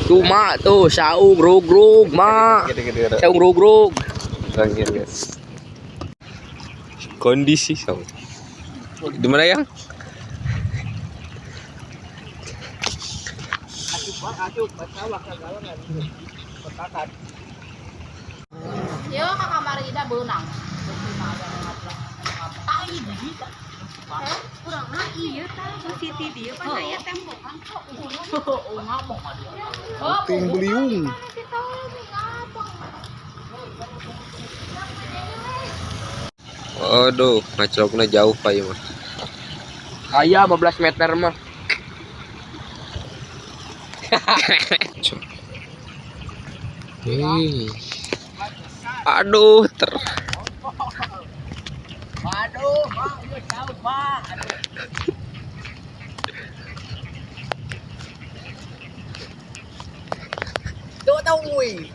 Tuh mak tuh saung rug-rug mak. Gede-gede. Saung rug-rug. Terakhir guys. Kondisi saung. Di mana yang? Yo ka kamari ida beunang. Tai di Kurang mah iya tah Siti dia pan aya tembokan kok. Oh, ngomong dia. Puting beliung. Aduh, ngacloknya jauh Pak ya mah. Aya 15 meter mah. Hei. Aduh, ter. Aduh, mak, ieu jauh mak. Aduh. Tuh tahu wih.